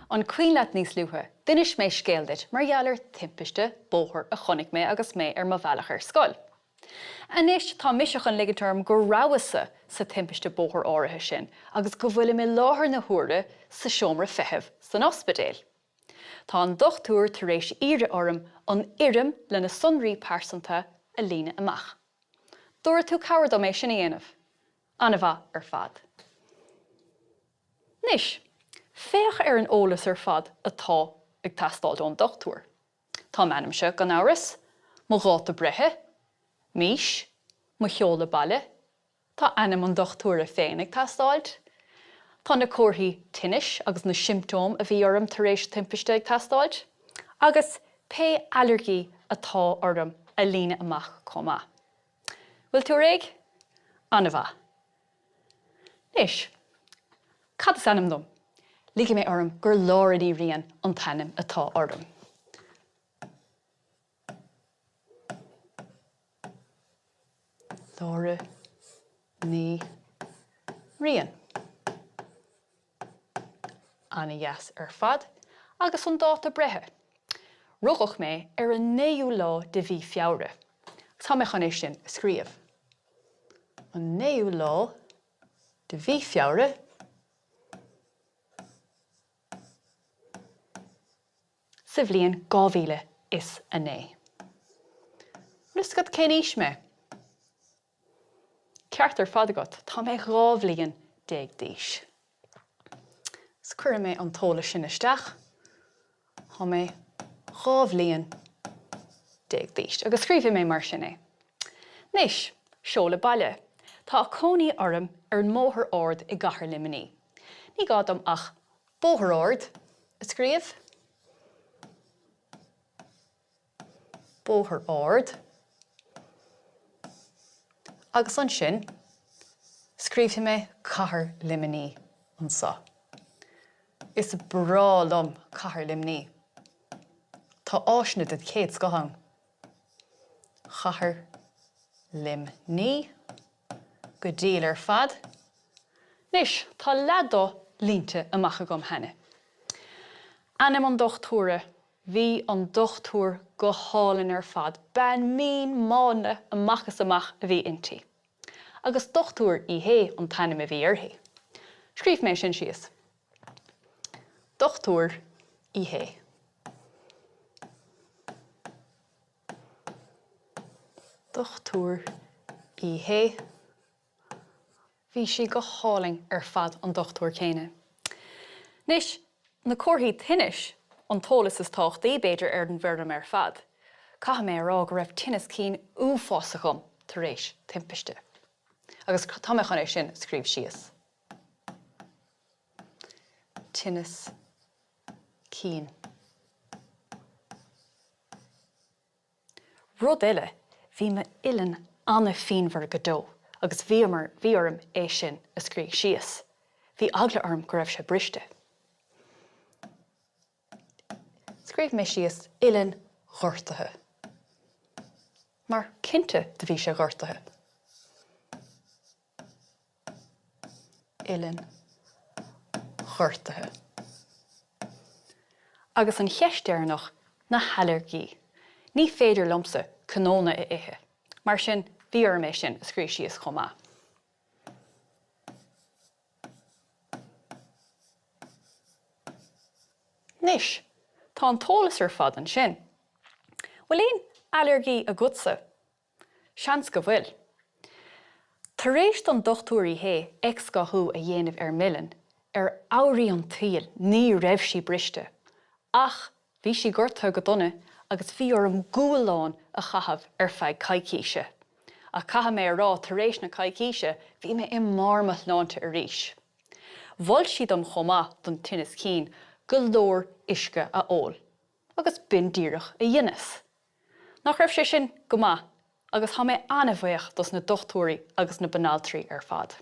An cuimhin leat níos luaithe, d'inis mé scéal duit mar gheall ar thimpiste bóthair a chonaic mé agus mé ar mo bhealach ar scoil. Anois tá mise chun ligint orm go rabhas-sa sa timpiste bóthair áirithe sin agus go bhfuilim i láthair na huaire sa seomra feithimh san ospidéal. Tá an dochtúir tar éis iarraidh orm an fhoirm lena sonraí pearsanta a líonadh amach. Dtabharfaidh tú cabhair dom é sin a dhéanamh? An-mhaith ar fad. Anois, féach ar an eolas ar fad atá ag teastáil ón dochtúir. Tá m'ainmse, gan amhras, mo dháta breithe, m'aois, mo sheoladh baile, tá ainm an dochtúra féin ag teastáil, tá na comharthaí tinnis agus na siomptóim a bhí orm tar éis timpiste ag teastáil, agus pé ailléirgí atá orm a líonadh amach chomh maith. Bhfuil tú réidh? An-mhaith. Anois, cad is ainm dom? Ligfidh mé orm gur Lára Ní Riain an t-ainm atá orm. Lára Ní Riain. Ana-dheas ar fad. Agus an dáta breithe? Rugadh mé ar an naoú lá de mhí Feabhra. Agus tá mé chun é sin a scríobh. An naoú lá de mhí Feabhra sa bhliain 2009. Bhfuil fhios agat cén aois mé? Ceart ar fad agat, tá mé 12 bhliain d'aois. Agus cuirfidh mé an t-eolas sin isteach. Tá mé 12 bhliain d'aois agus scríobhfaidh mé mar sin é. Anois, seoladh baile. Tá cónaí orm ar an mBóthar Ard i gCathair Luimnigh. Ní gá dom ach Bóthar Ard a scríobh. Bóthar Ard. Agus ansin, scríobhfaidh mé Cathair Luimnigh anseo. Is breá liom Cathair Luimnigh. Tá áiseanna den chéad scoth ann. Cathair Luimnigh. Go diail ar fad. Anois, tá leath de línte amach agam cheana. Ainm an dochtúra, Bhí an dochtúir go hálainn ar fad, bean mín mánla amach is amach a bhí inti. Agus Dochtúir Uí Shé an t-ainm a bhí uirthi. Scríobh mé sin síos. Dochtúir Uí Shé. Dochtúir Uí Shé. Bhí sí go hálainn ar fad an dochtúir céanna. Anois, na comharthaí tinnis, an t-eolas is tábhachtaí, b'fhéidir, ar an bhfoirm ar fad. Caithfidh mé a rá go raibh tinneas cinn uafásach agam tar éis timpiste. Agus tá mé chun é sin a scríobh síos. Tinneas cinn. Rud eile, bhí m'uillinn an-phianmhar go deo agus bhí bhí orm é sin a scríobh síos. Bhí eagla orm go raibh sé briste. Scríobh mé síos uillinn ghortaithe. Mar cinnte do bhí sé gortaithe. uillinn ghortaithe. Agus an cheist deireanach, na hailléirgí. Ní féidir liomsa cnónna a ithe, mar sin bhí orm é sin a scríobh síos chomh maith. Anois, tá an t-eolas ar fad ansin. Bhfuil aon ailléirgí agatsa? Seans go bhfuil. Tar éis don Dochtúir Uí Shé x-ghathú a dhéanamh ar m'uillinn, ar fhairí an tsaoil, ní raibh sí briste. Ach bhí sí gortaithe go dona agus bhí orm gualán a chaitheamh ar feadh coicíse. Ach caithfidh mé a rá, tar éis na coicíse, bhí mé i mbarr mo shláinte arís. Mhol sí dom chomh maith don tinneas cinn go leor uisce a ól. Agus b'in díreach a dheineas. Nach raibh sé sin go maith agus tá mé an-bhuíoch dos na dochtúirí agus na banaltraí ar fad.